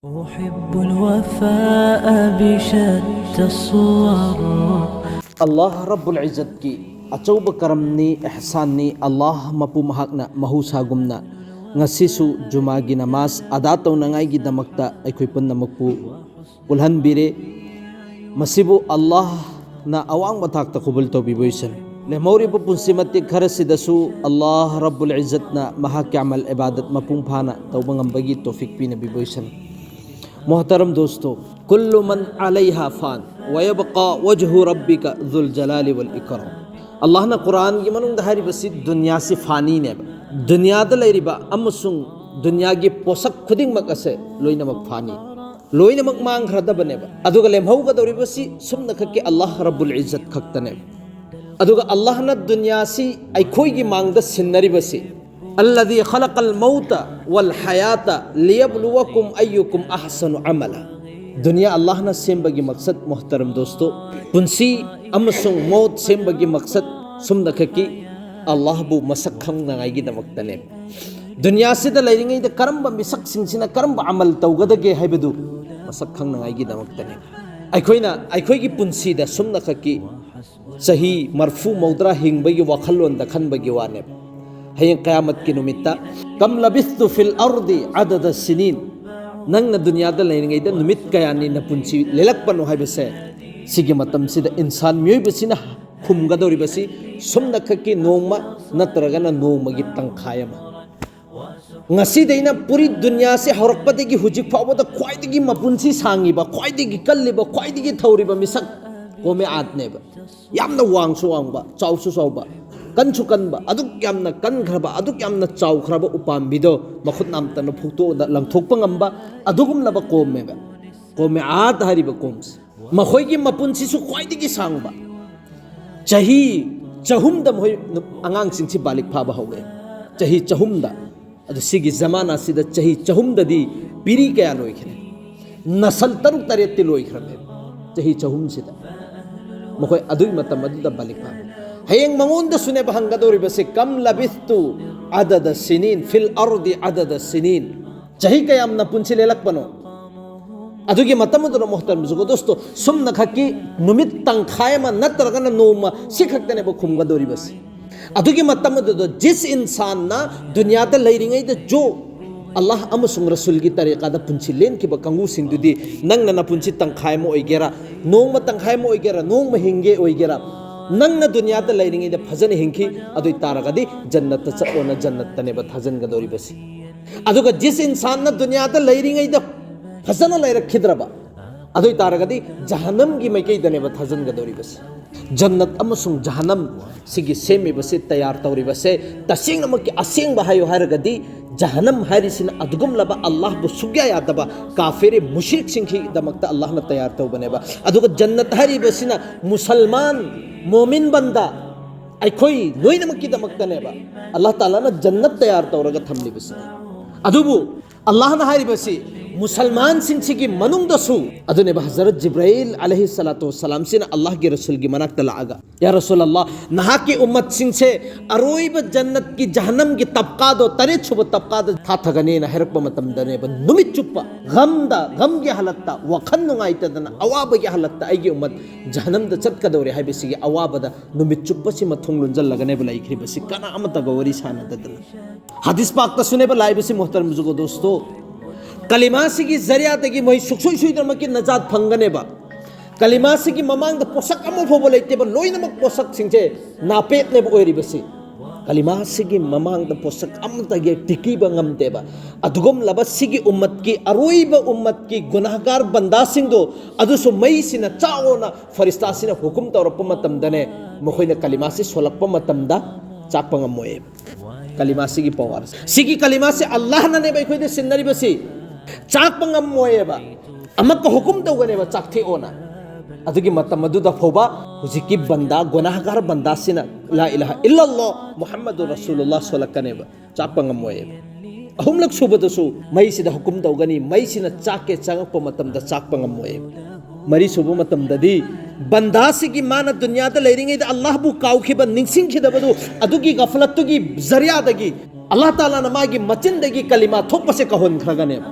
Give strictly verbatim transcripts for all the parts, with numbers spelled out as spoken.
أحب الوفاء بشتى الصور. ꯑꯜꯂꯥꯍ ꯔꯕꯨꯜ ꯏꯖꯠꯀꯤ ꯑꯆꯧꯕ ꯀꯔꯝꯅꯤ, ꯑꯦꯍꯁꯥꯟꯅꯤ꯫ ꯑꯜꯂꯥꯍ ꯃꯄꯨ ꯃꯍꯥꯛꯅ ꯃꯍꯧꯁꯥꯒꯨꯝꯅ ꯉꯁꯤꯁꯨ ꯖꯨꯃꯥꯒꯤ ꯅꯃꯥꯖ ꯑꯗꯥ ꯇꯧꯅꯉꯥꯏꯒꯤꯗꯃꯛꯇ ꯑꯩꯈꯣꯏ ꯄꯨꯝꯅꯃꯛꯄꯨ ꯄꯨꯜꯍꯟꯕꯤꯔꯦ꯫ ꯃꯁꯤꯕꯨ ꯑꯜꯂꯥꯍꯅ ꯑꯋꯥꯡꯕ ꯊꯥꯛꯇ ꯀꯕꯨꯜ ꯇꯧꯕꯤꯕ ꯑꯣꯏꯁꯅꯨ꯫ ꯂꯦꯝꯍꯧꯔꯤꯕ ꯄꯨꯟꯁꯤ ꯃꯇꯦꯛ ꯈꯔꯁꯤꯗꯁꯨ ꯑꯜꯂꯥꯍ ꯔꯕꯨꯜ ꯏꯖꯠꯅ ꯃꯍꯥꯛꯀꯤ ꯑꯃꯜ ꯏꯕꯥꯗꯠ ꯃꯄꯨꯡ ꯐꯥꯅ ꯇꯧꯕ ꯉꯝꯕꯒꯤ ꯇꯣꯐꯤꯛ ꯄꯤꯅꯕꯤꯕ ꯑꯣꯏꯁꯅꯨ꯫ ꯃꯣꯍꯇꯔꯝ ꯗꯣꯁꯇꯣ, ꯀꯨꯜꯂꯨ ꯃꯟ ꯑꯂꯩꯍꯥ ꯐꯥꯟ, ꯋꯌꯕꯀꯥ ꯋꯖꯍꯨ ꯔꯕꯤꯀ ꯖꯨꯜ ꯖꯂꯥꯂꯤ ꯋꯜ ꯏꯀꯔꯥꯝ꯫ ꯑꯜꯂꯥꯍꯅ ꯀꯨꯔꯥꯟꯒꯤ ꯃꯅꯨꯡꯗ ꯍꯥꯏꯔꯤꯕꯁꯤ ꯗꯨꯅꯤꯌꯥꯁꯤ ꯐꯥꯅꯤꯅꯦꯕ꯫ ꯗꯨꯅꯤꯌꯥꯗ ꯂꯩꯔꯤꯕ ꯑꯃꯁꯨꯡ ꯗꯨꯅꯤꯌꯥꯒꯤ ꯄꯣꯠꯁꯛ ꯈꯨꯗꯤꯡꯃꯛ ꯑꯁꯦ ꯂꯣꯏꯅꯃꯛ ꯐꯥꯅꯤ, ꯂꯣꯏꯅꯃꯛ ꯃꯥꯡꯈ꯭ꯔꯗꯕꯅꯦꯕ꯫ ꯑꯗꯨꯒ ꯂꯦꯝꯍꯧꯒꯗꯧꯔꯤꯕꯁꯤ ꯁꯨꯝꯅꯈꯛꯀꯤ ꯑꯜꯂꯥꯍ ꯔꯕꯨꯜ ꯏꯖꯠ ꯈꯛꯇꯅꯦꯕ꯫ ꯑꯗꯨꯒ ꯑꯜꯂꯥꯍꯅ ꯗꯨꯅꯤꯌꯥꯁꯤ ꯑꯩꯈꯣꯏꯒꯤ ꯃꯥꯡꯗ ꯁꯤꯟꯅꯔꯤꯕꯁꯤ, الذي خلق الموت والحياة ليبلوكم أيكم أحسن عملا. ꯗꯨꯅꯤꯌꯥ ꯑꯜꯂꯥꯍꯅ ꯁꯦꯝꯕꯒꯤ ꯃꯛꯁꯠ, ꯃꯣꯍꯇꯔꯝ ꯗꯣꯁꯇꯣ, ꯄꯨꯟꯁꯤ ꯑꯃꯁꯨꯡ ꯃꯣꯠ ꯁꯦꯝꯕꯒꯤ ꯃꯛꯁꯠ ꯁꯨꯝꯅꯈꯛꯀꯤ ꯑꯜꯂꯥꯍꯕꯨ ꯃꯁꯛ ꯈꯪꯅꯉꯥꯏꯒꯤꯗꯃꯛꯇꯅꯦ꯫ ꯗꯨꯅꯤꯌꯥꯁꯤꯗ ꯂꯩꯔꯤꯉꯩꯗ ꯀꯔꯝꯕ ꯃꯤꯁꯛꯁꯤꯡꯁꯤꯅ ꯀꯔꯝꯕ ꯑꯃꯜ ꯇꯧꯒꯗꯒꯦ ꯍꯥꯏꯕꯗꯨ ꯃꯁꯛ ꯈꯪꯅꯉꯥꯏꯒꯤꯗꯃꯛꯇꯅꯦ꯫ ꯑꯩꯈꯣꯏꯅ ꯑꯩꯈꯣꯏꯒꯤ ꯄꯨꯟꯁꯤꯗ ꯁꯨꯝꯅꯈꯛꯀꯤ ꯆꯍꯤ ꯃꯔꯐꯨ ꯃꯧꯗ꯭ꯔꯥ ꯍꯤꯡꯕꯒꯤ ꯋꯥꯈꯜꯂꯣꯟꯗ ꯈꯟꯕꯒꯤ ꯋꯥꯅꯦꯕ꯫ ꯍꯌꯦꯡ ꯀꯌꯥꯃꯠꯀꯤ ꯅꯨꯃꯤꯠꯇ, "ꯀꯝ ꯂꯕꯤꯁꯇꯨ ꯐꯤꯜ ꯑꯔꯗꯤ ꯑꯗꯗ ꯁꯤꯅꯤꯟ", ꯅꯪꯅ ꯗꯨꯅꯤꯌꯥꯗ ꯂꯩꯔꯤꯉꯩꯗ ꯅꯨꯃꯤꯠ ꯀꯌꯥꯅꯤ ꯅꯄꯨꯟꯁꯤ ꯂꯦꯜꯂꯛꯄꯅꯣ ꯍꯥꯏꯕꯁꯦ, ꯁꯤꯒꯤ ꯃꯇꯝꯁꯤꯗ ꯏꯟꯁꯥꯟ ꯃꯤꯑꯣꯏꯕꯁꯤꯅ ꯈꯨꯝꯒꯗꯧꯔꯤꯕꯁꯤ ꯁꯨꯝꯅꯈꯛꯀꯤ ꯅꯣꯡꯃ ꯅꯠꯇ꯭ꯔꯒꯅ ꯅꯣꯡꯃꯒꯤ ꯇꯪꯈꯥꯏ ꯑꯃ꯫ ꯉꯁꯤꯗꯩꯅ ꯄꯨꯔꯤ ꯗꯨꯅꯤꯌꯥꯁꯤ ꯍꯧꯔꯛꯄꯗꯒꯤ ꯍꯧꯖꯤꯛ ꯐꯥꯎꯕꯗ ꯈ꯭ꯋꯥꯏꯗꯒꯤ ꯃꯄꯨꯟꯁꯤ ꯁꯥꯡꯉꯤꯕ, ꯈ꯭ꯋꯥꯏꯗꯒꯤ ꯀꯜꯂꯤꯕ, ꯈ꯭ꯋꯥꯏꯗꯒꯤ ꯊꯧꯔꯤꯕ ꯃꯤꯁꯛ ꯀꯣꯃꯦ ꯑꯥꯗꯅꯦꯕ꯫ ꯌꯥꯝꯅ ꯋꯥꯡꯁꯨ ꯋꯥꯡꯕ, ꯆꯥꯎꯁꯨ ꯆꯥꯎꯕ, ꯀꯟꯁꯨ ꯀꯟꯕ, ꯑꯗꯨꯛ ꯌꯥꯝꯅ ꯀꯟꯈ꯭ꯔꯕ, ꯑꯗꯨꯛ ꯌꯥꯝꯅ ꯆꯥꯎꯈ꯭ꯔꯕ ꯎꯄꯥꯝꯕꯤꯗꯣ ꯃꯈꯨꯠ ꯅꯥꯝꯇꯅ ꯐꯨꯛꯇꯣꯛꯑꯗ ꯂꯪꯊꯣꯛꯄ ꯉꯝꯕ ꯑꯗꯨꯒꯨꯝꯂꯕ ꯀꯣꯝꯃꯦꯕ꯫ ꯀꯣꯃꯦ ꯑꯥꯗ ꯍꯥꯏꯔꯤꯕ ꯀꯣꯝꯁꯦ꯫ ꯃꯈꯣꯏꯒꯤ ꯃꯄꯨꯟꯁꯤꯁꯨ ꯈ꯭ꯋꯥꯏꯗꯒꯤ ꯁꯥꯡꯕ꯫ ꯆꯍꯤ ꯆꯍꯨꯝꯗ ꯃꯈꯣꯏ ꯅꯨ-, ꯑꯉꯥꯡꯁꯤꯡꯁꯤ ꯕꯥꯂꯤꯛ ꯐꯥꯕ ꯍꯧꯔꯛꯑꯦ꯫ ꯆꯍꯤ ꯆꯍꯨꯝꯗ꯫ ꯑꯗꯨ ꯁꯤꯒꯤ ꯖꯃꯥꯅꯥꯁꯤꯗ ꯆꯍꯤ ꯆꯍꯨꯝꯗꯗꯤ ꯄꯤꯔꯤ ꯀꯌꯥ ꯂꯣꯏꯈ꯭ꯔꯦ? ꯅꯁꯜ ꯇꯔꯨꯛ ꯇꯔꯦꯠꯇꯤ ꯂꯣꯏꯈ꯭ꯔꯃꯦ ꯆꯍꯤ ꯆꯍꯨꯝꯁꯤꯗ꯫ ꯃꯈꯣꯏ ꯑꯗꯨꯒꯤ ꯃꯇꯝ ꯑꯗꯨꯗ ꯕꯥꯂꯤꯛ ꯐꯥꯕ꯫ ꯍꯌꯦꯡ ꯃꯉꯣꯟꯗꯁꯨꯅꯦꯕ ꯍꯪꯒꯗꯧꯔꯤꯕꯁꯦ, "ꯀꯝ ꯂꯕꯤꯁꯇꯨ ꯑꯗꯗ ꯁꯤꯅꯤꯟ, ꯐꯤꯜ ꯑꯔꯗꯤ ꯑꯗꯗ ꯁꯤꯅꯤꯟ"꯫ ꯆꯍꯤ ꯀꯌꯥꯝ ꯅꯄꯨꯟꯁꯤ ꯂꯦꯜꯂꯛꯄꯅꯣ? ꯑꯗꯨꯒꯤ ꯃꯇꯝ ꯑꯗꯨꯗ ꯃꯣꯍꯇꯔꯝ ꯖꯨꯒꯣ ꯗꯣꯁꯇꯣ, ꯁꯨꯝꯅ ꯈꯛꯀꯤ ꯅꯨꯃꯤꯠ ꯇꯪꯈꯥꯏ ꯑꯃ ꯅꯠꯇ꯭ꯔꯒꯅ ꯅꯣꯡꯃ ꯁꯤ ꯈꯛꯇꯅꯦꯕ ꯈꯨꯝꯒꯗꯧꯔꯤꯕꯁꯤ꯫ ꯑꯗꯨꯒꯤ ꯃꯇꯝ ꯑꯗꯨꯗ ꯖꯤꯁ ꯏꯟꯁꯥꯟꯅ ꯗꯨꯅꯤꯌꯥꯗ ꯂꯩꯔꯤꯉꯩꯗ ꯖꯣ ꯑꯜꯂꯥꯍ ꯑꯃꯁꯨꯡ ꯔꯁꯨꯜꯒꯤ ꯇꯔꯤꯀꯥꯗ ꯄꯨꯟꯁꯤ ꯂꯦꯟꯈꯤꯕ ꯀꯥꯡꯕꯨꯁꯤꯡꯗꯨꯗꯤ, ꯅꯪꯅ ꯅꯄꯨꯟꯁꯤ ꯇꯪꯈꯥꯏ ꯑꯃ ꯑꯣꯏꯒꯦꯔꯥ, ꯅꯣꯡꯃ ꯇꯪꯈꯥꯏ ꯑꯃ ꯑꯣꯏꯒꯦꯔꯥ, ꯅꯣꯡꯃ ꯍꯤꯡꯒꯦ ꯑꯣꯏꯒꯦꯔꯥ, ꯅꯪꯅ ꯗꯨꯅꯤꯌꯥꯗ ꯂꯩꯔꯤꯉꯩꯗ ꯐꯖꯅ ꯍꯤꯡꯈꯤ, ꯑꯗꯨ ꯑꯣꯏ ꯇꯥꯔꯒꯗꯤ ꯖꯟꯅꯠꯇ ꯆꯠꯂꯣꯅ ꯖꯟꯅꯠꯇꯅꯦꯕ ꯊꯥꯖꯤꯟꯒꯗꯧꯔꯤꯕꯁꯤ꯫ ꯑꯗꯨꯒ ꯖꯤꯁ ꯏꯟꯁꯥꯟꯅ ꯗꯨꯅꯤꯌꯥꯗ ꯂꯩꯔꯤꯉꯩꯗ ꯐꯖꯅ ꯂꯩꯔꯛꯈꯤꯗ꯭ꯔꯕ, ꯑꯗꯨ ꯑꯣꯏ ꯇꯥꯔꯒꯗꯤ ꯖꯍꯅꯝꯒꯤ ꯃꯥꯏꯀꯩꯗꯅꯦꯕ ꯊꯥꯖꯤꯟꯒꯗꯧꯔꯤꯕꯁꯤ꯫ ꯖꯟꯅꯠ ꯑꯃꯁꯨꯡ ꯖꯍꯅꯝ ꯁꯤꯒꯤ ꯁꯦꯝꯃꯤꯕꯁꯦ, ꯇꯌꯥꯔ ꯇꯧꯔꯤꯕꯁꯦ, ꯇꯁꯦꯡꯅꯃꯛꯀꯤ ꯑꯁꯦꯡꯕ ꯍꯥꯏꯌꯨ ꯍꯥꯏꯔꯒꯗꯤ, ꯖꯍꯅꯝ ꯍꯥꯏꯔꯤꯁꯤꯅ ꯑꯗꯨꯒꯨꯝꯂꯕ ꯑꯜꯂꯥꯍꯕꯨ ꯁꯨꯛꯌꯥ ꯌꯥꯗꯕ ꯀꯥꯐꯤꯔꯤ ꯃꯨꯁ꯭ꯔꯤꯛꯁꯤꯡꯒꯤꯗꯃꯛꯇ ꯑꯜꯂꯥꯍꯅ ꯇꯌꯥꯔ ꯇꯧꯕꯅꯦꯕ꯫ ꯑꯗꯨꯒ ꯖꯟꯅꯠ ꯍꯥꯏꯔꯤꯕꯁꯤꯅ ꯃꯨꯁꯜꯃꯥꯟ, ꯃꯣꯃꯤꯟ ꯕꯟꯗꯥ, ꯑꯩꯈꯣꯏ ꯂꯣꯏꯅꯃꯛꯀꯤꯗꯃꯛꯇꯅꯦꯕ ꯑꯜꯂꯥꯍ ꯇꯥꯂꯥꯅ ꯖꯟꯅꯠ ꯇꯌꯥꯔ ꯇꯧꯔꯒ ꯊꯝꯂꯤꯕꯁꯤꯗꯤ꯫ ꯑꯗꯨꯕꯨ ꯑꯜꯂꯥꯍꯅ ꯍꯥꯏꯔꯤꯕꯁꯤ, ꯃꯨꯁꯜꯃꯥꯟꯁꯤꯡꯁꯤꯒꯤ ꯃꯅꯨꯡꯗꯁꯨ, ꯑꯗꯨꯅꯦꯕ ꯍꯖꯔꯠ ꯖꯤꯕ꯭ꯔꯥꯏꯜ ꯑꯂꯩꯍꯤ ꯁꯂꯥꯇꯨ ꯋꯁꯁꯂꯥꯝꯁꯤꯅ ꯑꯜꯂꯥꯍꯒꯤ ꯔꯁꯨꯜꯒꯤ ꯃꯅꯥꯛꯇ ꯂꯥꯛꯑꯒ, "ꯌꯥ ꯔꯁꯨꯜ ꯑꯜꯂꯥꯍ, ꯅꯍꯥꯛꯀꯤ ꯎꯝꯃꯠꯁꯤꯡꯁꯦ ꯑꯔꯣꯏꯕ ꯖꯟꯅꯠꯀꯤ ꯖꯍꯅꯝꯒꯤ ꯇꯞꯀꯥꯗꯣ, ꯇꯔꯦꯠ ꯁꯨꯕ ꯇꯞꯀꯥꯗ ꯊꯥꯊꯒꯅꯤꯅ" ꯍꯥꯏꯔꯛꯄ ꯃꯇꯝꯗꯅꯦꯕ, ꯅꯨꯃꯤꯠ ꯆꯨꯞꯄ ꯒꯝꯗ, ꯒꯝꯒꯤ ꯍꯥꯂꯠꯇ, ꯋꯥꯈꯜ ꯅꯨꯡꯉꯥꯏꯇꯗꯅ, ꯑꯋꯥꯕꯒꯤ ꯍꯥꯂꯠꯇ ꯑꯩꯒꯤ ꯎꯝꯃꯠ ꯖꯍꯅꯝꯗ ꯆꯠꯀꯗꯧꯔꯦ ꯍꯥꯏꯕꯁꯤꯒꯤ ꯑꯋꯥꯕꯗ ꯅꯨꯃꯤꯠ ꯆꯨꯞꯄꯁꯤꯃ ꯊꯣꯡ ꯂꯣꯟꯖꯜꯂꯒꯅꯦꯕ ꯂꯩꯈ꯭ꯔꯤꯕꯁꯤ, ꯀꯅꯥ ꯑꯃꯠꯇꯒ ꯋꯥꯔꯤ ꯁꯥꯟꯅꯗꯗꯅ꯫ ꯍꯗꯤꯁ ꯄꯥꯛꯇꯁꯨꯅꯦꯕ ꯂꯥꯛꯏꯕꯁꯤ, ꯃꯣꯍꯇꯔꯝ ꯖꯨꯒꯣ ꯗꯣꯁꯇꯣ꯫ ꯀꯂꯤꯃꯥꯁꯤꯒꯤ ꯖꯔꯤꯌꯥꯗꯒꯤ ꯃꯣꯏ ꯁꯨꯛꯁꯣꯏ ꯁꯣꯏꯗꯅꯃꯛꯀꯤ ꯅꯖꯥꯠ ꯐꯪꯒꯅꯦꯕ꯫ ꯀꯂꯤꯃꯥꯁꯤꯒꯤ ꯃꯃꯥꯡꯗ ꯄꯣꯠꯁꯛ ꯑꯃ ꯐꯥꯎꯕ ꯂꯩꯇꯦꯕ, ꯂꯣꯏꯅꯃꯛ ꯄꯣꯠꯁꯛꯁꯤꯡꯁꯦ ꯅꯥꯄꯦꯠꯅꯦꯕ ꯑꯣꯏꯔꯤꯕꯁꯤ꯫ ꯀꯂꯤꯃꯥꯁꯤꯒꯤ ꯃꯃꯥꯡꯗ ꯄꯣꯠꯁꯛ ꯑꯃꯠꯇꯒꯤ ꯇꯤꯛꯈꯤꯕ ꯉꯝꯗꯦꯕ꯫ ꯑꯗꯨꯒꯨꯝꯂꯕ ꯁꯤꯒꯤ ꯎꯝꯃꯠꯀꯤ, ꯑꯔꯣꯏꯕ ꯎꯝꯃꯠꯀꯤ ꯒꯨꯅꯥꯍꯒꯥꯔ ꯕꯟꯗꯥꯁꯤꯡꯗꯣ, ꯑꯗꯨꯁꯨ ꯃꯩꯁꯤꯅ ꯆꯥꯛꯑꯣꯅ ꯐꯔꯤꯁꯇꯥꯁꯤꯅ ꯍꯨꯀꯨꯝ ꯇꯧꯔꯛꯄ ꯃꯇꯝꯗꯅꯦ, ꯃꯈꯣꯏꯅ ꯀꯂꯤꯃꯥꯁꯤ ꯁꯣꯜꯂꯛꯄ ꯃꯇꯝꯗ ꯆꯥꯛꯄ ꯉꯝꯃꯣꯏꯕ꯫ ꯀꯂꯤꯃꯥꯁꯤꯒꯤ ꯄꯋꯥꯔ꯫ ꯁꯤꯒꯤ ꯀꯂꯤꯃꯥꯁꯤ ꯑꯜꯂꯥꯍꯅꯅꯦꯕ ꯑꯩꯈꯣꯏꯗ ꯁꯤꯟꯅꯔꯤꯕꯁꯤ꯫ ꯆꯥꯛꯄ ꯉꯝꯃꯣꯏꯑꯕ꯫ ꯑꯃꯛꯀ ꯍꯨꯀꯨꯝ ꯇꯧꯒꯅꯦꯕ, "ꯆꯥꯛꯊꯦꯛꯑꯣꯅ"꯫ ꯑꯗꯨꯒꯤ ꯃꯇꯝ ꯑꯗꯨꯗ ꯐꯥꯎꯕ ꯍꯧꯖꯤꯛꯀꯤ ꯕꯟꯗꯥ, ꯒꯨꯅꯥꯍꯒꯥꯔ ꯕꯟꯗꯥꯁꯤꯅ "ꯂꯥ ꯏꯂꯥꯍ ꯏꯜꯂꯜꯂꯥꯍ ꯃꯨꯍꯝꯃꯗꯨ ꯔꯁꯨꯂꯨꯜꯂꯥꯍ" ꯁꯣꯜꯂꯛꯀꯅꯦꯕ꯫ ꯆꯥꯛꯄ ꯉꯝꯃꯣꯏꯕ꯫ ꯑꯍꯨꯝꯂꯛ ꯁꯨꯕꯗꯁꯨ ꯃꯩꯁꯤꯗ ꯍꯨꯀꯨꯝ ꯇꯧꯒꯅꯤ, ꯃꯩꯁꯤꯅ ꯆꯥꯛꯀꯦ ꯆꯪꯉꯛꯄ ꯃꯇꯝꯗ ꯆꯥꯛꯄ ꯉꯝꯃꯣꯏꯕ꯫ ꯃꯔꯤ ꯁꯨꯕ ꯃꯇꯝꯗꯗꯤ ꯕꯟꯗꯥꯁꯤꯒꯤ ꯃꯥꯅ ꯗꯨꯅꯤꯌꯥꯗ ꯂꯩꯔꯤꯉꯩꯗ ꯑꯜꯂꯥꯍꯕꯨ ꯀꯥꯎꯈꯤꯕ, ꯅꯤꯡꯁꯤꯡꯈꯤꯗꯕꯗꯨ, ꯑꯗꯨꯒꯤ ꯒꯐꯂꯠꯇꯨꯒꯤ ꯖꯔꯤꯌꯥꯗꯒꯤ ꯑꯜꯂꯥꯍ ꯇꯥꯂꯥꯅ ꯃꯥꯒꯤ ꯃꯆꯤꯟꯗꯒꯤ ꯀꯂꯤꯃꯥ ꯊꯣꯛꯄꯁꯦ ꯀꯥꯎꯍꯟꯈ꯭ꯔꯒꯅꯦꯕ꯫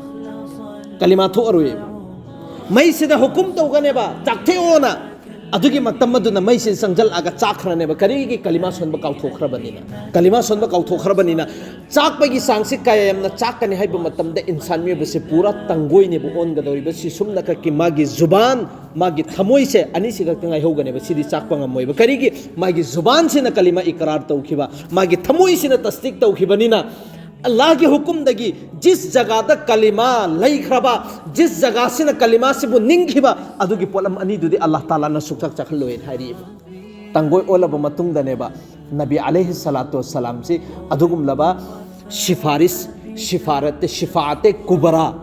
ꯀꯂꯤꯃꯥ ꯊꯣꯛꯑꯔꯣꯏꯕ꯫ ꯃꯩꯁꯤꯗ ꯍꯨꯀꯨꯝ ꯇꯧꯒꯅꯦꯕ, ꯆꯥꯛꯊꯦꯛꯑꯣꯅ꯫ ꯑꯗꯨꯒꯤ ꯃꯇꯝ ꯑꯗꯨꯅ ꯃꯩꯁꯤꯗ ꯆꯪꯁꯤꯜꯂꯛꯑꯒ ꯆꯥꯛꯈ꯭ꯔꯅꯦꯕ꯫ ꯀꯔꯤꯒꯤ? ꯀꯂꯤꯃꯥ ꯁꯣꯟꯕ ꯀꯥꯎꯊꯣꯛꯈ꯭ꯔꯕꯅꯤꯅ꯫ ꯀꯂꯤꯃꯥ ꯁꯣꯟꯕ ꯀꯥꯎꯊꯣꯛꯈ꯭ꯔꯕꯅꯤꯅ ꯆꯥꯛꯄꯒꯤ ꯆꯥꯡꯁꯤ ꯀꯌꯥ ꯌꯥꯝꯅ ꯆꯥꯛꯀꯅꯤ ꯍꯥꯏꯕ ꯃꯇꯝꯗ ꯏꯟꯁꯥꯟ ꯃꯤꯑꯣꯏꯕꯁꯤ ꯄꯨꯔꯥ ꯇꯥꯡꯒꯣꯏꯅꯦꯕ ꯑꯣꯟꯒꯗꯧꯔꯤꯕ꯫ ꯁꯤ ꯁꯨꯝꯅ ꯈꯛꯀꯤ ꯃꯥꯒꯤ ꯖꯨꯕꯥꯟ, ꯃꯥꯒꯤ ꯊꯃꯣꯏꯁꯦ ꯑꯅꯤꯁꯤ ꯈꯛꯇ ꯉꯥꯏꯍꯧꯒꯅꯦꯕ꯫ ꯁꯤꯗꯤ ꯆꯥꯛꯄ ꯉꯝꯃꯣꯏꯕ꯫ ꯀꯔꯤꯒꯤ? ꯃꯥꯒꯤ ꯖꯨꯕꯥꯟꯁꯤꯅ ꯀꯂꯤꯃꯥ ꯏꯀꯔꯥꯔ ꯇꯧꯈꯤꯕ, ꯃꯥꯒꯤ ꯊꯃꯣꯏꯁꯤꯅ ꯇꯁꯗꯤꯛ ꯇꯧꯈꯤꯕꯅꯤꯅ꯫ ꯑꯜꯂꯥꯍꯒꯤ ꯍꯨꯀꯨꯝꯗꯒꯤ ꯖꯤꯁ ꯖꯒꯥꯗ ꯀꯂꯤꯃꯥ ꯂꯩꯈ꯭ꯔꯕ, ꯖꯤꯁ ꯖꯒꯥꯁꯤꯅ ꯀꯂꯤꯃꯥꯁꯤꯕꯨ ꯅꯤꯡꯈꯤꯕ, ꯑꯗꯨꯒꯤ ꯄꯣꯠꯂꯝ ꯑꯅꯤꯗꯨꯗꯤ ꯑꯜꯂꯥꯍ ꯇꯥꯂꯥꯅ ꯁꯨꯛꯆꯥꯛ ꯆꯥꯛꯍꯜꯂꯣꯏꯅ ꯍꯥꯏꯔꯤꯕ꯫ ꯇꯥꯡꯒꯣꯏ ꯑꯣꯜꯂꯕ ꯃꯇꯨꯡꯗꯅꯦꯕ ꯅꯕꯤ ꯑꯂꯩꯍꯤ ꯁꯂꯥꯇꯨ ꯋꯁꯁꯂꯥꯝꯁꯤ ꯑꯗꯨꯒꯨꯝꯂꯕ ꯁꯤꯐꯥꯔꯤꯁ, ꯁꯤꯐꯥꯔꯠ, ꯁꯤꯐꯥꯑꯠꯇꯦ ꯀꯨꯕꯔꯥ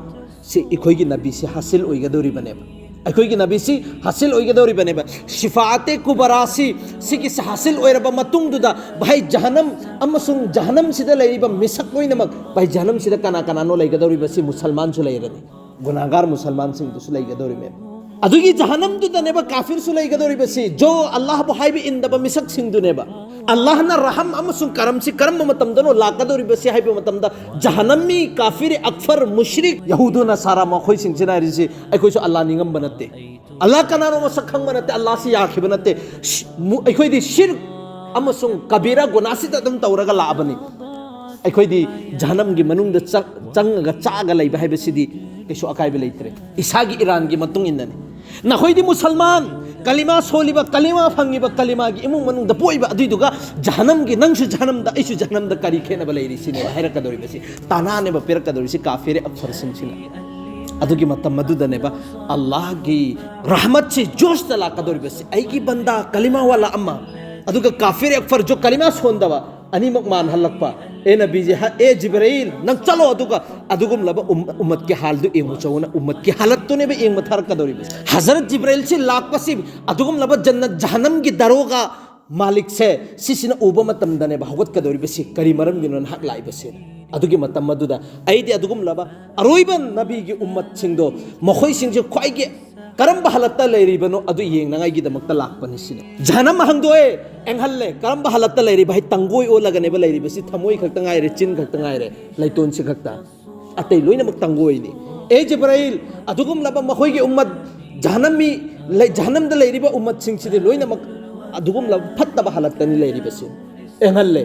ꯁꯤ ꯑꯩꯈꯣꯏꯒꯤ ꯅꯕꯤꯁꯤ ꯍꯥꯁꯤꯜ ꯑꯣꯏꯒꯗꯧꯔꯤꯕꯅꯦꯕ꯫ ꯑꯩꯈꯣꯏꯒꯤ ꯅꯕꯤꯁꯤ ꯍꯥꯁꯤꯜ ꯑꯣꯏꯒꯗꯧꯔꯤꯕꯅꯦꯕ꯫ ꯁꯤꯐꯥꯑꯠꯇꯦ ꯀꯨꯕꯔꯥꯁꯤ, ꯁꯤꯒꯤꯁꯤ ꯍꯥꯁꯤꯜ ꯑꯣꯏꯔꯕ ꯃꯇꯨꯡꯗꯨꯗ, ꯚꯥꯏ, ꯖꯍꯅꯝ ꯑꯃꯁꯨꯡ ꯖꯍꯅꯝꯁꯤꯗ ꯂꯩꯔꯤꯕ ꯃꯤꯁꯛ ꯂꯣꯏꯅꯃꯛ, ꯚꯥꯏ, ꯖꯍꯅꯝꯁꯤꯗ ꯀꯅꯥ ꯀꯅꯥꯅꯣ ꯂꯩꯒꯗꯧꯔꯤꯕꯁꯤ? ꯃꯨꯁꯜꯃꯥꯟꯁꯨ ꯂꯩꯔꯅꯤ, ꯒꯨꯅꯥꯒꯥꯔ ꯃꯨꯁꯜꯃꯥꯟꯁꯤꯡꯗꯨꯁꯨ ꯂꯩꯒꯗꯧꯔꯤꯕꯅꯦꯕ꯫ ꯑꯗꯨꯒꯤ ꯖꯍꯅꯝꯗꯨꯗꯅꯦꯕ ꯀꯥꯐꯤꯔꯁꯨ ꯂꯩꯒꯗꯧꯔꯤꯕꯁꯤ, ꯖꯣ ꯑꯜꯂꯥꯍꯕꯨ ꯍꯥꯏꯕ ꯏꯟꯗꯕ ꯃꯤꯁꯛꯁꯤꯡꯗꯨꯅꯦꯕ꯫ ꯑꯜꯂꯥꯍꯅ ꯔꯍꯝ ꯑꯃꯁꯨꯡ ꯀꯔꯝꯁꯤ ꯀꯔꯝꯕ ꯃꯇꯝꯗꯅꯣ ꯂꯥꯛꯀꯗꯧꯔꯤꯕꯁꯤ ꯍꯥꯏꯕ ꯃꯇꯝꯗ, ꯖꯍꯅꯝꯃꯤ, ꯀꯥꯐꯤꯔ ꯑꯛꯐꯔ, ꯃꯨꯁ꯭ꯔꯤꯛ, ꯌꯍꯨꯗꯨ ꯅꯁꯥꯔꯥ ꯃꯈꯣꯏꯁꯤꯡꯁꯤꯅ ꯍꯥꯏꯔꯤꯁꯤ, ꯑꯩꯈꯣꯏꯁꯨ ꯑꯜꯂꯥꯍ ꯅꯤꯡꯉꯝꯕ ꯅꯠꯇꯦ, ꯑꯜꯂꯥꯍ ꯀꯅꯥꯅꯣ ꯃꯁꯛ ꯈꯪꯕ ꯅꯠꯇꯦ, ꯑꯜꯂꯥꯍꯁꯤ ꯌꯥꯈꯤꯕ ꯅꯠꯇꯦ, ꯁꯤ-, ꯃꯨ-, ꯑꯩꯈꯣꯏꯗꯤ ꯁꯤꯔꯛ ꯑꯃꯁꯨꯡ ꯀꯕꯤꯔꯥ ꯒꯨꯅꯥꯁꯤꯗ ꯑꯗꯨꯝ ꯇꯧꯔꯒ ꯂꯥꯛꯑꯕꯅꯤ꯫ ꯑꯩꯈꯣꯏꯗꯤ ꯖꯍꯅꯝꯒꯤ ꯃꯅꯨꯡꯗ ꯆꯪ-, ꯆꯪꯉꯒ ꯆꯥꯛꯑꯒ ꯂꯩꯕ ꯍꯥꯏꯕꯁꯤꯗꯤ ꯀꯩꯁꯨ ꯑꯀꯥꯏꯕ ꯂꯩꯇ꯭ꯔꯦ꯫ ꯏꯁꯥꯒꯤ ꯏꯔꯥꯟꯒꯤ ꯃꯇꯨꯡ ꯏꯟꯅꯅꯤ꯫ ꯅꯈꯣꯏꯗꯤ ꯃꯨꯁꯜꯃꯥꯟ, ꯀꯂꯤꯃꯥ ꯁꯣꯜꯂꯤꯕ, ꯀꯂꯤꯃꯥ ꯐꯪꯉꯤꯕ, ꯀꯂꯤꯃꯥꯒꯤ ꯏꯃꯨꯡ ꯃꯅꯨꯡꯗ ꯄꯣꯛꯏꯕ, ꯑꯗꯨꯏꯗꯨꯒ ꯖꯍꯅꯝꯒꯤ, ꯅꯪꯁꯨ ꯖꯍꯅꯝꯗ, ꯑꯩꯁꯨ ꯖꯍꯅꯝꯗ ꯀꯔꯤ ꯈꯦꯠꯅꯕ ꯂꯩꯔꯤ ꯁꯤꯅꯦꯕ ꯍꯥꯏꯔꯛꯀꯗꯧꯔꯤꯕꯁꯤ, ꯇꯥꯅꯥꯅꯦꯕ ꯄꯤꯔꯛꯀꯗꯧꯔꯤꯁꯤ ꯀꯥꯐꯤꯔ ꯑꯛꯐꯔꯁꯤꯡꯁꯤꯅ꯫ ꯑꯗꯨꯒꯤ ꯃꯇꯝ ꯑꯗꯨꯗꯅꯦꯕ ꯑꯜꯂꯥꯍꯒꯤ ꯔꯍꯃꯠꯁꯤ ꯖꯣꯁꯇ ꯂꯥꯛꯀꯗꯧꯔꯤꯕꯁꯤ, ꯑꯩꯒꯤ ꯕꯟꯗꯥ ꯀꯂꯤꯃꯥ ꯋꯥꯂꯥ ꯑꯃ, ꯑꯗꯨꯒ ꯀꯥꯐꯤꯔ ꯑꯛꯐꯔ ꯖꯣ ꯀꯂꯤꯃꯥ ꯁꯣꯟꯗꯕ, ꯑꯅꯤꯃꯛ ꯃꯥꯟꯍꯜꯂꯛꯄ꯫ ꯑꯦ ꯅꯕꯤꯖꯤ, ꯍ-, ꯑꯦ ꯖꯤꯕ꯭ꯔꯥꯏꯜ, ꯅꯪ ꯆꯠꯂꯣ, ꯑꯗꯨꯒ ꯑꯗꯨꯒꯨꯝꯂꯕ ꯎꯝ-, ꯎꯝꯃꯠꯀꯤ ꯍꯥꯜꯗꯨ ꯌꯦꯡꯉꯨ ꯆꯧꯅ, ꯎꯝꯃꯠꯀꯤ ꯍꯥꯂꯠꯇꯨꯅꯦꯕ ꯌꯦꯡꯕ ꯊꯥꯔꯛꯀꯗꯧꯔꯤꯕꯁꯦ꯫ ꯍꯖꯔꯠ ꯖꯤꯕ꯭ꯔꯥꯏꯜꯁꯤ ꯂꯥꯛꯄꯁꯤ ꯑꯗꯨꯒꯨꯝꯂꯕ ꯖꯟꯅꯠ ꯖꯍꯅꯝꯒꯤ ꯗꯥꯔꯣꯒꯥ ꯃꯥꯂꯤꯛꯁꯦ ꯁꯤꯁꯤꯅ ꯎꯕ ꯃꯇꯝꯗꯅꯦꯕ ꯍꯧꯒꯠꯀꯗꯧꯔꯤꯕꯁꯤ꯫ ꯀꯔꯤ ꯃꯔꯝꯒꯤꯅꯣ ꯅꯍꯥꯛ ꯂꯥꯛꯏꯕꯁꯦ? ꯑꯗꯨꯒꯤ ꯃꯇꯝ ꯑꯗꯨꯗ ꯑꯩꯗꯤ ꯑꯗꯨꯒꯨꯝꯂꯕ ꯑꯔꯣꯏꯕ ꯅꯕꯤꯒꯤ ꯎꯝꯃꯠꯁꯤꯡꯗꯣ, ꯃꯈꯣꯏꯁꯤꯡꯁꯦ ꯈ꯭ꯋꯥꯏꯒꯤ ꯀꯔꯝꯕ ꯍꯥꯂꯠꯇ ꯂꯩꯔꯤꯕꯅꯣ ꯑꯗꯨ ꯌꯦꯡꯅꯉꯥꯏꯒꯤꯗꯃꯛꯇ ꯂꯥꯛꯄꯅꯤ ꯁꯤꯅꯤ꯫ ꯖꯍꯅꯝ ꯍꯥꯡꯗꯣꯛꯑꯦ, ꯑꯦꯡꯍꯜꯂꯦ꯫ ꯀꯔꯝꯕ ꯍꯥꯂꯠꯇ ꯂꯩꯔꯤꯕ ꯍꯥꯏ? ꯇꯥꯡꯒꯣꯏ ꯑꯣꯜꯂꯒꯅꯦꯕ ꯂꯩꯔꯤꯕꯁꯤ꯫ ꯊꯃꯣꯏ ꯈꯛꯇ ꯉꯥꯏꯔꯦ, ꯆꯤꯟ ꯈꯛꯇ ꯉꯥꯏꯔꯦ, ꯂꯩꯇꯣꯟꯁꯤ ꯈꯛꯇ꯫ ꯑꯇꯩ ꯂꯣꯏꯅꯃꯛ ꯇꯥꯡꯒꯣꯏꯅꯤ꯫ ꯑꯦ ꯖꯤꯕ꯭ꯔꯥꯏꯜ, ꯑꯗꯨꯒꯨꯝꯂꯕ ꯃꯈꯣꯏꯒꯤ ꯎꯝꯃꯠ, ꯖꯍꯅꯝꯃꯤ, ꯂꯩ-, ꯖꯍꯅꯝꯗ ꯂꯩꯔꯤꯕ ꯎꯝꯃꯠꯁꯤꯡꯁꯤꯗꯤ ꯂꯣꯏꯅꯃꯛ ꯑꯗꯨꯒꯨꯝꯂꯕ ꯐꯠꯇꯕ ꯍꯥꯂꯠꯇꯅꯤ ꯂꯩꯔꯤꯕꯁꯤ꯫ ꯑꯦꯡꯍꯜꯂꯦ꯫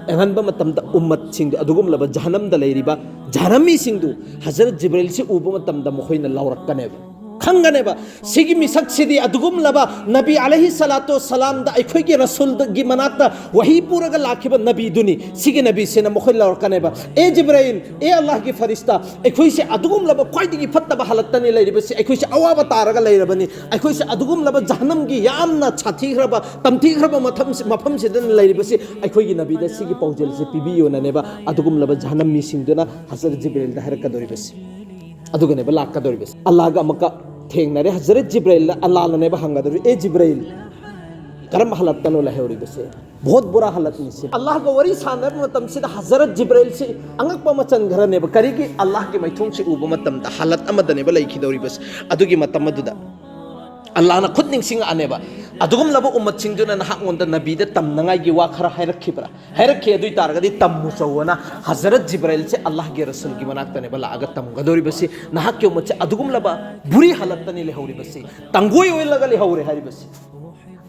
ꯑꯦꯡꯍꯟꯕ ꯃꯇꯝꯗ ꯎꯝꯃꯠꯁꯤꯡꯗꯨ, ꯑꯗꯨꯒꯨꯝꯂꯕ ꯖꯍꯅꯝꯗ ꯂꯩꯔꯤꯕ ꯖꯍꯅꯝꯃꯤꯁꯤꯡꯗꯨ ꯍꯖꯔꯠ ꯖꯤꯕ꯭ꯔꯥꯏꯜꯁꯤ ꯎꯕ ꯃꯇꯝꯗ ꯃꯈꯣꯏꯅ ꯂꯥꯎꯔꯛꯀꯅꯦꯕ, ꯈꯪꯒꯅꯦꯕ꯫ ꯁꯤꯒꯤ ꯃꯤꯁꯛꯁꯤꯗꯤ ꯑꯗꯨꯒꯨꯝꯂꯕ ꯅꯕꯤ ꯑꯂꯩꯍꯤ ꯁꯂꯥꯇꯨ ꯁꯂꯥꯝꯗ, ꯑꯩꯈꯣꯏꯒꯤ ꯔꯁꯨꯜꯒꯤ ꯃꯅꯥꯛꯇ ꯋꯥꯍꯤ ꯄꯨꯔꯒ ꯂꯥꯛꯈꯤꯕ ꯅꯕꯤꯗꯨꯅꯤ꯫ ꯁꯤꯒꯤ ꯅꯕꯤꯁꯤꯅ ꯃꯈꯣꯏ ꯂꯥꯎꯔꯛꯀꯅꯦꯕ, "ꯑꯦ ꯖꯤꯕ꯭ꯔꯥꯏꯜ, ꯑꯦ ꯑꯜꯂꯥꯍꯒꯤ ꯐꯔꯤꯁꯇꯥ, ꯑꯩꯈꯣꯏꯁꯦ ꯑꯗꯨꯒꯨꯝꯂꯕ ꯈ꯭ꯋꯥꯏꯗꯒꯤ ꯐꯠꯇꯕ ꯍꯥꯂꯠꯇꯅꯤ ꯂꯩꯔꯤꯕꯁꯤ, ꯑꯩꯈꯣꯏꯁꯦ ꯑꯋꯥꯕ ꯇꯥꯔꯒ ꯂꯩꯔꯕꯅꯤ, ꯑꯩꯈꯣꯏꯁꯦ ꯑꯗꯨꯒꯨꯝꯂꯕ ꯖꯍꯅꯝꯒꯤ ꯌꯥꯝꯅ ꯁꯥꯊꯤꯈ꯭ꯔꯕ, ꯇꯝꯊꯤꯈ꯭ꯔꯕ ꯃꯐꯝꯁꯤ-, ꯃꯐꯝꯁꯤꯗ ꯂꯩꯔꯤꯕꯁꯤ, ꯑꯩꯈꯣꯏꯒꯤ ꯅꯕꯤꯗ ꯁꯤꯒꯤ ꯄꯥꯎꯖꯦꯜꯁꯦ ꯄꯤꯕꯤꯌꯣꯅꯅꯦꯕ ꯑꯗꯨꯒꯨꯝꯂꯕ ꯖꯍꯅꯝ ꯃꯤꯁꯤꯡꯗꯨꯅ ꯍꯖꯔꯠ ꯖꯤꯕ꯭ꯔꯥꯏꯜꯗ ꯍꯥꯏꯔꯛꯀꯗꯧꯔꯤꯕꯁꯤ꯫ ꯑꯗꯨꯒꯅꯦꯕ ꯂꯥꯛꯀꯗꯧꯔꯤꯕꯁꯤ꯫ ꯑꯜꯂꯥꯍꯒ ꯑꯃꯨꯛꯀ ꯊꯦꯡꯅꯔꯦ꯫ ꯍꯖꯔꯠ ꯖꯤꯕ꯭ꯔꯥꯏꯜꯅ ꯑꯜꯂꯥꯍꯅꯅꯦꯕ ꯍꯪꯒꯗꯧꯔꯤ, "ꯑꯦ ꯖꯤꯕ꯭ꯔꯥꯏꯜ, ꯀꯔꯝꯕ ꯍꯥꯂꯠꯇꯅꯣ ꯂꯩꯍꯧꯔꯤꯕꯁꯦ? ꯕꯣꯍꯠ ꯕꯨꯔꯥ ꯍꯥꯂꯠꯅꯤ ꯁꯤ꯫" ꯑꯜꯂꯥꯍꯒ ꯋꯥꯔꯤ ꯁꯥꯟꯅꯕ ꯃꯇꯝꯁꯤꯗ ꯍꯖꯔꯠ ꯖꯤꯕ꯭ꯔꯥꯏꯜꯁꯤ ꯑꯉꯛꯄ ꯑꯃ ꯆꯟꯈ꯭ꯔꯅꯦꯕ꯫ ꯀꯔꯤꯒꯤ? ꯑꯜꯂꯥꯍꯒꯤ ꯃꯥꯏꯊꯣꯡꯁꯤ ꯎꯕ ꯃꯇꯝꯗ ꯍꯥꯂꯠ ꯑꯃꯗꯅꯦꯕ ꯂꯩꯈꯤꯗꯧꯔꯤꯕꯁꯦ꯫ ꯑꯗꯨꯒꯤ ꯃꯇꯝ ꯑꯗꯨꯗ ꯑꯜꯂꯥꯍꯅ ꯈꯨꯠ ꯅꯤꯡꯁꯤꯡꯉꯛꯑꯅꯦꯕ, "ꯑꯗꯨꯒꯨꯝꯂꯕ ꯎꯝꯃꯠꯁꯤꯡꯗꯨꯅ ꯅꯍꯥꯛꯉꯣꯟꯗ ꯅꯕꯤꯗ ꯇꯝꯅꯉꯥꯏꯒꯤ ꯋꯥ ꯈꯔ ꯍꯥꯏꯔꯛꯈꯤꯕ꯭ꯔꯥ? ꯍꯥꯏꯔꯛꯈꯤ꯫ ꯑꯗꯨ ꯑꯣꯏ ꯇꯥꯔꯒꯗꯤ ꯇꯝꯃꯨ ꯆꯧꯑꯅ ꯍꯖꯔꯠ ꯖꯤꯕ꯭ꯔꯥꯏꯜꯁꯦ ꯑꯜꯂꯥꯍꯒꯤ ꯔꯁꯨꯜꯒꯤ ꯃꯅꯥꯛꯇꯅꯦꯕ ꯂꯥꯛꯑꯒ ꯇꯝꯒꯗꯧꯔꯤꯕꯁꯤ꯫ ꯅꯍꯥꯛꯀꯤ ꯎꯝꯃꯠꯁꯦ ꯑꯗꯨꯒꯨꯝꯂꯕ ꯕꯨꯔꯤ ꯍꯥꯂꯠꯇꯅꯤ ꯂꯩꯍꯧꯔꯤꯕꯁꯤ, ꯇꯪꯒꯣꯏ ꯑꯣꯏꯜꯂꯒ ꯂꯩꯍꯧꯔꯦ ꯍꯥꯏꯔꯤꯕꯁꯤ꯫"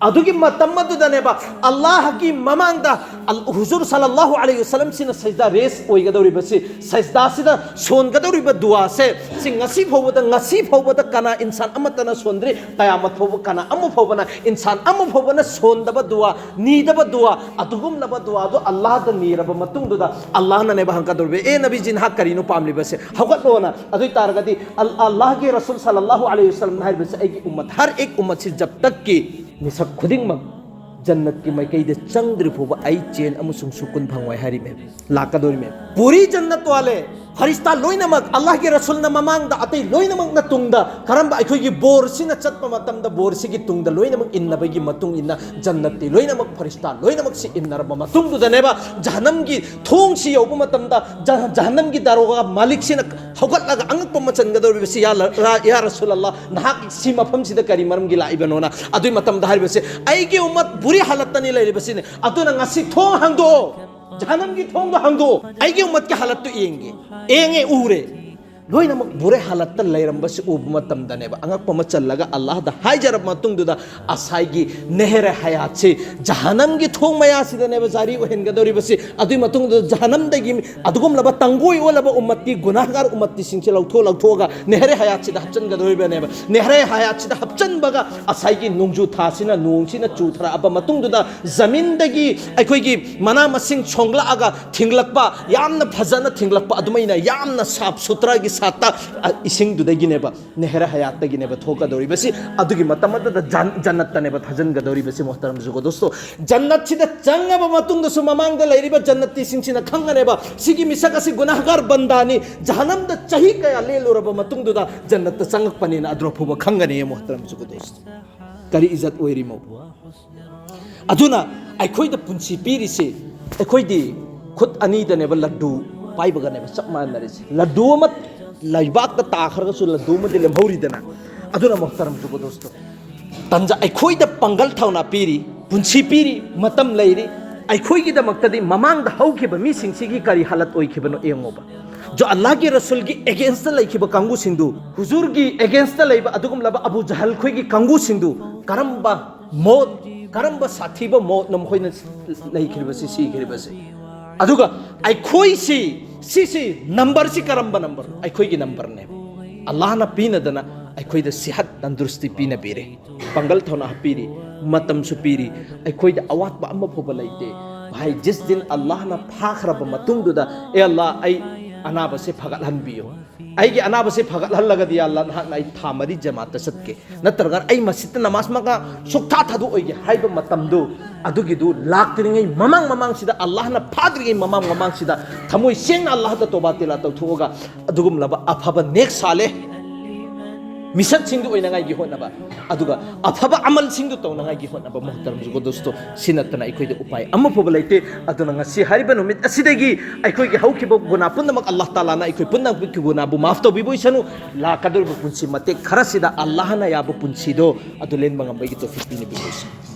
ꯑꯗꯨꯒꯤ ꯃꯇꯝ ꯑꯗꯨꯗꯅꯦꯕ ꯑꯜꯂꯥꯍꯒꯤ ꯃꯃꯥꯡꯗ ꯑꯜ-, ꯍꯨꯖꯨꯔ ꯁꯜꯂꯜꯂꯥꯍꯨ ꯑꯂꯩꯍꯤ ꯋꯁꯜꯂꯝꯁꯤꯅ ꯁꯖꯗꯥ ꯔꯦꯁ ꯑꯣꯏꯒꯗꯧꯔꯤꯕꯁꯤ, ꯁꯖꯗꯥꯁꯤꯗ ꯁꯣꯟꯒꯗꯧꯔꯤꯕ ꯗꯨꯋꯥꯁꯦ, ꯁꯤ ꯉꯁꯤ ꯐꯥꯎꯕꯗ, ꯉꯁꯤ ꯐꯥꯎꯕꯗ ꯀꯅꯥ ꯏꯟꯁꯥꯟ ꯑꯃꯠꯇꯅ ꯁꯣꯟꯗ꯭ꯔꯤ, ꯀꯌꯥꯃꯠ ꯐꯥꯎꯕ ꯀꯅꯥ ꯑꯃ ꯐꯥꯎꯕꯅ, ꯏꯟꯁꯥꯟ ꯑꯃ ꯐꯥꯎꯕꯅ ꯁꯣꯟꯗꯕ ꯗꯨꯋꯥ, ꯅꯤꯗꯕ ꯗꯨꯋꯥ, ꯑꯗꯨꯒꯨꯝꯂꯕ ꯗꯨꯋꯥꯗꯨ ꯑꯜꯂꯥꯍꯗ ꯅꯤꯔꯕ ꯃꯇꯨꯡꯗꯨꯗ ꯑꯜꯂꯥꯍꯅꯅꯦꯕ ꯍꯪꯒꯗꯧꯔꯤꯕ, "ꯑꯦ ꯅꯕꯤ, ꯅꯍꯥꯛ ꯀꯔꯤꯅꯣ ꯄꯥꯝꯂꯤꯕꯁꯦ? ꯍꯧꯒꯠꯂꯣꯅ꯫" ꯑꯗꯨ ꯑꯣꯏ ꯇꯥꯔꯒꯗꯤ ꯑꯜ-, ꯑꯜꯂꯥꯍꯒꯤ ꯔꯁꯨꯜ ꯁꯜꯂꯜꯂꯥꯍꯨ ꯑꯂꯩꯍꯤ ꯋꯁꯜꯂꯝꯅ ꯍꯥꯏꯔꯤꯕꯁꯦ, "ꯑꯩꯒꯤ ꯎꯝꯃꯠ, ꯍꯔ ꯑꯦꯛ ꯎꯝꯃꯠꯁꯤ ꯖꯕ ꯇꯛꯀꯤ ꯃꯤꯁꯛ ꯈꯨꯗꯤꯡꯃꯛ ꯖꯟꯅꯠꯀꯤ ꯃꯥꯏꯀꯩꯗ ꯆꯪꯗ꯭ꯔꯤ ꯐꯥꯎꯕ ꯑꯩ ꯆꯦꯟ ꯑꯃꯁꯨꯡ ꯁꯨꯀꯨꯟ ꯐꯪꯉꯣꯏ" ꯍꯥꯏꯔꯤꯃꯦ꯫ ꯂꯥꯛꯀꯗꯧꯔꯤꯃꯦ꯫ ꯄꯨꯔꯤ ꯖꯟꯅꯠ ꯋꯥꯂꯦ, ꯐꯔꯤꯁꯇꯥ ꯂꯣꯏꯅꯃꯛ, ꯑꯜꯂꯥꯍꯒꯤ ꯔꯁꯨꯜꯅ ꯃꯃꯥꯡꯗ, ꯑꯇꯩ ꯂꯣꯏꯅꯃꯛꯅ ꯇꯨꯡꯗ, ꯀꯔꯝꯕ ꯑꯩꯈꯣꯏꯒꯤ ꯕꯣꯔꯁꯤꯅ ꯆꯠꯄ ꯃꯇꯝꯗ ꯕꯣꯔꯁꯤꯒꯤ ꯇꯨꯡꯗ ꯂꯣꯏꯅꯃꯛ ꯏꯟꯅꯕꯒꯤ ꯃꯇꯨꯡ ꯏꯟꯅ ꯖꯟꯅꯠꯇꯤ ꯂꯣꯏꯅꯃꯛ, ꯐꯔꯤꯁꯇꯥ ꯂꯣꯏꯅꯃꯛꯁꯤ ꯏꯟꯅꯔꯕ ꯃꯇꯨꯡꯗꯨꯗꯅꯦꯕ ꯖꯍꯅꯝꯒꯤ ꯊꯣꯡꯁꯤ ꯌꯧꯕ ꯃꯇꯝꯗ ꯖ-, ꯖꯍꯅꯝꯒꯤ ꯗꯥꯔꯣꯒꯥ ꯃꯥꯂꯤꯛꯁꯤꯅ ꯍꯧꯒꯠꯂꯒ ꯑꯉꯛꯄ ꯑꯃ ꯆꯟꯒꯗꯧꯔꯤꯕꯁꯤ, "ꯌꯥ ꯂ-, ꯔ-, ꯌꯥ ꯔꯁꯨꯜ ꯑꯜꯂꯥꯍ, ꯅꯍꯥꯛ ꯁꯤ ꯃꯐꯝꯁꯤꯗ ꯀꯔꯤ ꯃꯔꯝꯒꯤ ꯂꯥꯛꯏꯕꯅꯣꯅ?" ꯑꯗꯨꯏ ꯃꯇꯝꯗ ꯍꯥꯏꯔꯤꯕꯁꯤ, "ꯑꯩꯒꯤ ꯎꯝꯃꯠ ꯕꯨꯔꯤ ꯍꯥꯂꯠꯇꯅꯤ ꯂꯩꯔꯤꯕꯁꯤꯅꯤ, ꯑꯗꯨꯅ ꯉꯁꯤ ꯊꯣꯡ ꯍꯥꯡꯗꯣꯛꯑꯣ, ꯖꯍꯅꯝꯒꯤ ꯊꯣꯡꯗꯣ ꯍꯥꯡꯗꯣꯛꯑꯣ, ꯑꯩꯒꯤ ꯎꯝꯃꯠꯀꯤ ꯍꯥꯂꯠꯇꯨ ꯌꯦꯡꯒꯦ꯫" ꯌꯦꯡꯉꯦ, ꯎꯔꯦ꯫ ꯂꯣꯏꯅꯃꯛ ꯕꯨꯔꯦ ꯍꯥꯂꯠꯇ ꯂꯩꯔꯝꯕꯁꯤ ꯎꯕ ꯃꯇꯝꯗꯅꯦꯕ, ꯑꯉꯛꯄ ꯑꯃ ꯆꯜꯂꯒ ꯑꯜꯂꯥꯍꯗ ꯍꯥꯏꯖꯔꯕ ꯃꯇꯨꯡꯗꯨꯗ ꯉꯁꯥꯏꯒꯤ ꯅꯦꯍꯔꯦ ꯍꯌꯥꯠꯁꯤ ꯖꯍꯥꯅꯝꯒꯤ ꯊꯣꯡ ꯃꯌꯥꯁꯤꯗꯅꯦꯕ ꯖꯥꯔꯤ ꯑꯣꯏꯍꯟꯒꯗꯧꯔꯤꯕꯁꯤ꯫ ꯑꯗꯨꯒꯤ ꯃꯇꯨꯡꯗ ꯖꯍꯥꯅꯝꯗꯒꯤ ꯑꯗꯨꯒꯨꯝꯂꯕ ꯇꯪꯒꯣꯏ ꯑꯣꯜꯂꯕ ꯎꯝꯃꯠꯇꯤ, ꯒꯨꯅꯥꯍꯒꯥꯔ ꯎꯝꯃꯠꯇꯤꯁꯤꯡꯁꯤ ꯂꯧꯊꯣꯛ ꯂꯧꯊꯣꯛꯑꯒ ꯅꯦꯍꯔꯦ ꯍꯌꯥꯠꯁꯤꯗ ꯍꯥꯞꯆꯤꯟꯒꯗꯧꯔꯤꯕꯅꯦꯕ꯫ ꯅꯦꯍꯔꯦ ꯍꯌꯥꯠꯁꯤꯗ ꯍꯥꯞꯆꯤꯟꯕꯒ ꯉꯁꯥꯏꯒꯤ ꯅꯣꯡꯖꯨ ꯊꯥꯁꯤꯅ, ꯅꯣꯡꯁꯤꯅ ꯆꯨꯊꯔꯛꯑꯕ ꯃꯇꯨꯡꯗꯨꯗ ꯖꯃꯤꯟꯗꯒꯤ ꯑꯩꯈꯣꯏꯒꯤ ꯃꯅꯥ ꯃꯁꯤꯡ ꯁꯣꯡꯂꯛꯑꯒ ꯊꯤꯡꯂꯛꯄ, ꯌꯥꯝꯅ ꯐꯖꯅ ꯊꯤꯡꯂꯛꯄ, ꯑꯗꯨꯃꯥꯏꯅ ꯌꯥꯝꯅ ꯁꯥꯞ ꯁꯨꯊ꯭ꯔꯥꯒꯤ ꯁꯥꯠꯇ, ꯑ, ꯏꯁꯤꯡꯗꯨꯗꯒꯤꯅꯦꯕ, ꯅꯦꯍꯔꯦ ꯍꯌꯥꯠꯇꯒꯤꯅꯦꯕ ꯊꯣꯛꯀꯗꯧꯔꯤꯕꯁꯤ꯫ ꯑꯗꯨꯒꯤ ꯃꯇꯝ ꯑꯗꯨꯗ ꯖꯟ-, ꯖꯟꯅꯠꯇꯅꯦꯕ ꯊꯥꯖꯤꯟꯒꯗꯧꯔꯤꯕꯁꯤ, ꯃꯣꯍꯇꯔꯝ ꯖꯨꯒꯣ ꯗꯣꯁꯇꯣ꯫ ꯖꯟꯅꯠꯁꯤꯗ ꯆꯪꯉꯕ ꯃꯇꯨꯡꯗꯁꯨ ꯃꯃꯥꯡꯗ ꯂꯩꯔꯤꯕ ꯖꯟꯅꯠꯇꯤꯁꯤꯡꯁꯤꯅ ꯈꯪꯒꯅꯦꯕ, ꯁꯤꯒꯤ ꯃꯤꯁꯛ ꯑꯁꯤ ꯒꯨꯅꯥꯍꯒꯥꯔ ꯕꯟꯗꯥꯅꯤ, ꯖꯍꯥꯅꯝꯗ ꯆꯍꯤ ꯀꯌꯥ ꯂꯦꯜꯂꯨꯔꯕ ꯃꯇꯨꯡꯗꯨꯗ ꯖꯟꯅꯠꯇ ꯆꯪꯉꯛꯄꯅꯤꯅ ꯑꯗꯨ ꯐꯥꯎꯕ ꯈꯪꯒꯅꯤ, ꯃꯣꯍꯇꯔꯝ ꯖꯨꯒꯣ ꯗꯣꯁꯇꯣ꯫ ꯀꯔꯤ ꯏꯖꯠ ꯑꯣꯏꯔꯤꯃꯣ? ꯑꯗꯨꯅ ꯑꯩꯈꯣꯏꯗ ꯄꯨꯟꯁꯤ ꯄꯤꯔꯤꯁꯤ, ꯑꯩꯈꯣꯏꯗꯤ ꯈꯨꯠ ꯑꯅꯤꯗꯅꯦꯕ ꯂꯗꯨ ꯄꯥꯏꯕꯒꯅꯦꯕ ꯆꯞ ꯃꯥꯟꯅꯔꯤꯁꯦ꯫ ꯂꯗꯨ ꯑꯃ ꯂꯩꯕꯥꯛꯇ ꯇꯥꯈ꯭ꯔꯒꯁꯨ ꯂꯗꯨ ꯑꯃꯗꯤ ꯂꯦꯝꯍꯧꯔꯤꯗꯅ꯫ ꯑꯗꯨꯅ ꯃꯣꯍꯇꯔꯝ ꯖꯨꯒꯣ ꯗꯣꯁꯇꯣ, ꯇꯟꯖꯥ ꯑꯩꯈꯣꯏꯗ ꯄꯥꯡꯒꯜ ꯊꯧꯅꯥ ꯄꯤꯔꯤ, ꯄꯨꯟꯁꯤ ꯄꯤꯔꯤ, ꯃꯇꯝ ꯂꯩꯔꯤ꯫ ꯑꯩꯈꯣꯏꯒꯤꯗꯃꯛꯇꯗꯤ ꯃꯃꯥꯡꯗ ꯍꯧꯈꯤꯕ ꯃꯤꯁꯤꯡꯁꯤꯒꯤ ꯀꯔꯤ ꯍꯥꯂꯠ ꯑꯣꯏꯈꯤꯕꯅꯣ ꯌꯦꯡꯉꯣꯕ꯫ ꯖꯣ ꯑꯜꯂꯥꯍꯒꯤ ꯔꯁꯨꯜꯒꯤ against ꯂꯩꯈꯤꯕ ꯀꯥꯡꯕꯨꯁꯤꯡꯗꯨ, ꯍꯨꯖꯨꯔꯒꯤ against ꯂꯩꯕ ꯑꯗꯨꯒꯨꯝꯂꯕ ꯑꯕꯨ ꯖꯍꯜ ꯈꯣꯏꯒꯤ ꯀꯥꯡꯕꯨꯁꯤꯡꯗꯨ ꯀꯔꯝꯕ ꯃꯣꯠ, ꯀꯔꯝꯕ ꯁꯥꯊꯤꯕ ꯃꯣꯠꯅꯣ ꯃꯈꯣꯏꯅ ꯂꯩꯈ꯭ꯔꯤꯕꯁꯤ, ꯁꯤꯈ꯭ꯔꯤꯕꯁꯤ? ꯑꯗꯨꯒ ꯑꯩꯈꯣꯏꯁꯤ, ꯁꯤꯁꯤ number ꯁꯤ ꯀꯔꯝꯕ number? ꯑꯩꯈꯣꯏꯒꯤ number ꯅꯦ꯫ ꯑꯜꯂꯥꯍꯅ ꯄꯤꯅꯗꯅ ꯑꯩꯈꯣꯏꯗ ꯁꯤꯍꯠ ꯇꯟꯗꯨꯔꯨꯁꯇꯤ ꯄꯤꯅꯕꯤꯔꯦ, ꯄꯥꯡꯒꯜ ꯊꯧꯅꯥ ꯄꯤꯔꯤ, ꯃꯇꯝꯁꯨ ꯄꯤꯔꯤ, ꯑꯩꯈꯣꯏꯗ ꯑꯋꯥꯠꯄ ꯑꯃ ꯐꯥꯎꯕ ꯂꯩꯇꯦ꯫ ꯚꯥꯏ, ꯖꯤꯁ ꯗꯤꯟ ꯑꯜꯂꯥꯍꯅ ꯐꯥꯈ꯭ꯔꯕ ꯃꯇꯨꯡꯗꯨꯗ, "ꯑꯦ ꯑꯜꯂꯥꯍ, ꯑꯩ ꯑꯅꯥꯕꯁꯦ ꯐꯒꯠꯍꯟꯕꯤꯌꯨ, ꯑꯩꯒꯤ ꯑꯅꯥꯕꯁꯦ ꯐꯒꯠꯍꯜꯂꯒꯗꯤ, ꯌꯥ ꯑꯜꯂꯥꯍ, ꯅꯍꯥꯛꯅ ꯑꯩ ꯊꯥ ꯃꯔꯤ ꯖꯃꯥꯠꯇ ꯆꯠꯀꯦ, ꯅꯠꯇ꯭ꯔꯒ ꯑꯩ ꯃꯁꯤꯗ ꯅꯃꯥꯖ ꯃꯉꯥ ꯁꯨꯛꯊꯥ ꯊꯥꯗꯣꯛꯑꯣꯏꯒꯦ" ꯍꯥꯏꯕ ꯃꯇꯝꯗꯨ, ꯑꯗꯨꯒꯤꯗꯨ ꯂꯥꯛꯇ꯭ꯔꯤꯉꯩ ꯃꯃꯥꯡ ꯃꯃꯥꯡꯁꯤꯗ, ꯑꯜꯂꯥꯍꯅ ꯐꯥꯗ꯭ꯔꯤꯉꯩ ꯃꯃꯥꯡ ꯃꯃꯥꯡꯁꯤꯗ ꯊꯃꯣꯏ ꯁꯦꯡꯅ ꯑꯜꯂꯥꯍꯗ ꯇꯣꯕꯥ ꯇꯤꯂꯥ ꯇꯧꯊꯣꯛꯑꯒ ꯑꯗꯨꯒꯨꯝꯂꯕ ꯑꯐꯕ ꯅꯦꯛ ꯁꯥꯂꯦ ꯃꯤꯁꯛꯁꯤꯡꯗꯨ ꯑꯣꯏꯅꯉꯥꯏꯒꯤ ꯍꯣꯠꯅꯕ, ꯑꯗꯨꯒ ꯑꯐꯕ ꯑꯃꯜꯁꯤꯡꯗꯨ ꯇꯧꯅꯉꯥꯏꯒꯤ ꯍꯣꯠꯅꯕ, ꯃꯣꯍꯇꯔꯝ ꯖꯨꯒꯣ ꯗꯣꯁꯇꯣ, ꯁꯤ ꯅꯠꯇꯅ ꯑꯩꯈꯣꯏꯗ ꯎꯄꯥꯏ ꯑꯃ ꯐꯥꯎꯕ ꯂꯩꯇꯦ꯫ ꯑꯗꯨꯅ ꯉꯁꯤ ꯍꯥꯏꯔꯤꯕ ꯅꯨꯃꯤꯠ ꯑꯁꯤꯗꯒꯤ ꯑꯩꯈꯣꯏꯒꯤ ꯍꯧꯈꯤꯕ ꯒꯨꯅꯥ ꯄꯨꯝꯅꯃꯛ ꯑꯜꯂꯥꯍ ꯇꯥꯂꯥꯅ ꯑꯩꯈꯣꯏ ꯄꯨꯝꯅꯃꯛꯀꯤ ꯒꯨꯅꯥꯕꯨ ꯃꯥꯐ ꯇꯧꯕꯤꯕ ꯑꯣꯏꯁꯅꯨ꯫ ꯂꯥꯛꯀꯗꯧꯔꯤꯕ ꯄꯨꯟꯁꯤ ꯃꯇꯦꯛ ꯈꯔꯁꯤꯗ ꯑꯜꯂꯥꯍꯅ ꯌꯥꯕ ꯄꯨꯟꯁꯤꯗꯣ ꯑꯗꯨ ꯂꯦꯟꯕ ꯉꯝꯕꯒꯤ ꯇꯧꯐꯤꯛ ꯄꯤꯅꯕꯤꯕ ꯑꯣꯏꯁꯅꯨ꯫